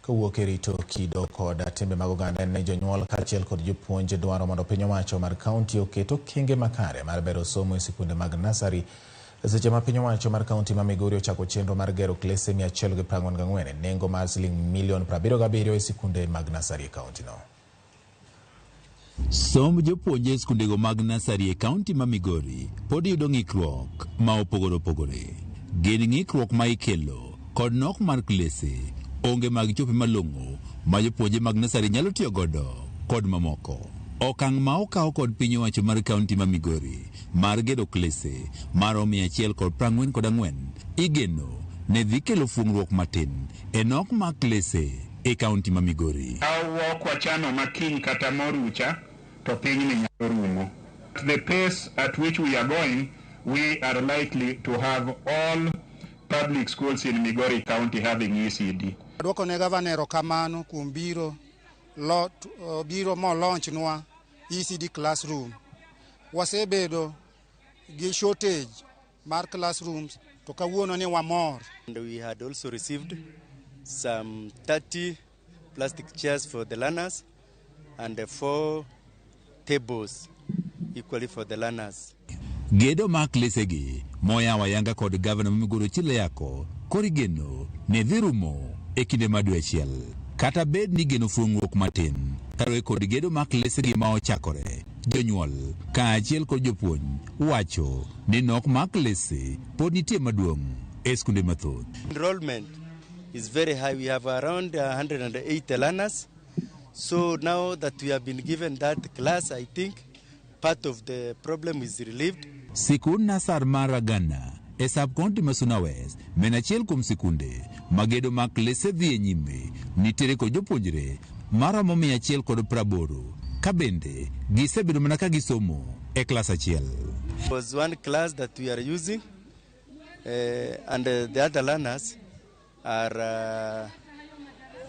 Kowuok e rito kido kod timbe mag oganda en ni jonyuol kaachiel kod jopuonj dwaro mondo piny owacho mar kaunti oket okenge makare mar bero somo e sikunde mag nasari. Seche ma piny owacho mar kaunti ma Migori ochako chenro mar gero klese 144 e nengo mar siling milion 77 e sikunde mag nasari e kauntino. Somb jopuonje e skundego mag nasari e kaunti ma Migori pod yudo ng'ikruok ma opogore opogore. Gin ng'ikruok ma ikelo kod nok mar klese, onge mag chope malong'o ma jopuonje mag nasari nyalo tiyo godo kod mamoko. Okang' ma okaw kod piny owacho mar kaunti ma Migori mar gedo klese maromo 144 igeno ne dhi kelo fuong'ruok matin e nok mar klese e kaunti ma Migori. Ka wachano makiny kata morucha to pinyni nyalo rumo. The pace at which we are going, we are likely to have all public schools in Migori County having ECD. Aduoko ne gavana erokamano kuom biro lot, biro mo launch nwa ECD classroom. Wasebedo gi shortage mar classrooms to kawuono ni wamor. And we had also received some 30 plastic chairs for the learners and 4 tables equally for the learners. Gedo mar klesegi moyawo ayanga kod gavana ma Migori Ochilo Ayacko koro igeno ne dhi rumo e kinde mar dwe achiel. Kata bed ni igeno fuong'ruok matin kaluwore kod gedo mar klesegi ma ochakore, jonyuol kaachiel kod jopuonj wacho ni nok mar klese pod nitie maduong' e skunde mathoth. Enrollment is very high. We have around 180 learners. So now that we have been given that class, I think part of the problem is relieved. Sikund Nasar mar Agana e sub county ma Suna West men achiel kuom sikunde ma gedo mag klese dhi e nyime nitiere kod jopuonjre maromo 180 ka bende gisebedo mana ka gisomo e klas achiel. Was one class that we are using and the other learners are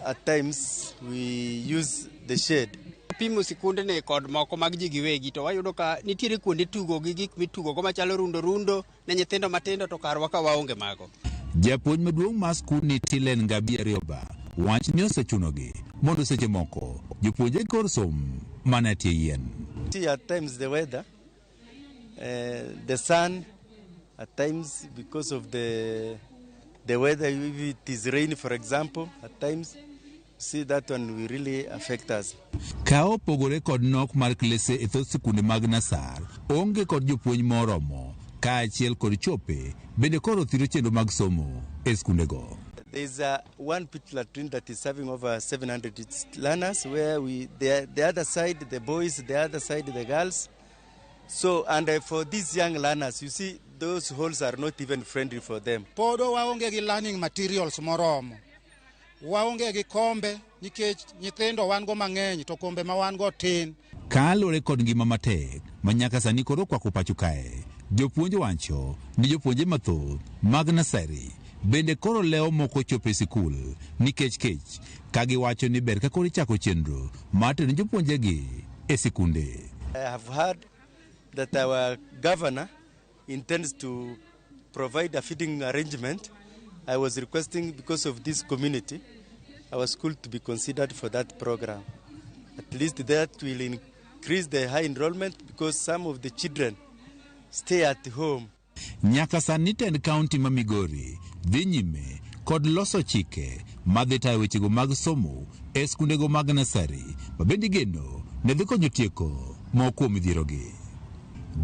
at times we use the shade. Pimo sikundni kod moko mag ji giwegi to wayudo ka nitiere kuonde tugo gi gik mitugo go machalo rundo rundo ne nyithindo matindo to karwa ka waonge mago. Japuonj maduong' mar skundni Tilen Ngabi Arioba wach ni osechunogi mondo seche moko jopuonjre kor som mana e tie yien. See, at times the weather, the sun, at times because of the weather, if it is rain, for example, at times, see that one will really affect us. Ka opogore kod nok mar klese e thoth sikunde mag Nasar, onge kod jopuonj moromo kaachiel kod chope bende koro thiro chenro mag somo e skundego. There is a one pit latrine that is serving over 700 learners, where we the other side the boys, the other side the girls. So, and for these young learners, you see, those halls are not even friendly for them. Pod waonge gi learning materials moromo. Waonge gi kombe nikech nyithindo wan go mang'eny to kombe ma wan go tin. Kaluwore kod ngima matek ma nyaka sani koro okwako pacho kae, jopuonj wacho ni jopuonje mathoth mag nasari bende koro lewo moko chopo e sikul nikech kech ka giwacho ni ber ka koro ichako chenro mar tero jopuonjegi e sikunde. I have heard that our governor intends to provide a feeding arrangement. I was requesting, because of this community, our school to be considered for that program. At least that will increase the high enrollment, because some of the children stay at home. Nyaka sani tend kaunti ma Migori dhi nyime kod loso chike madhi tayo wechego mag somo e skundego mag nasari ma bende igeno ne dhi konyo tieko moko kuom midhierogi.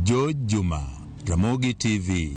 George Juma, Ramogi TV.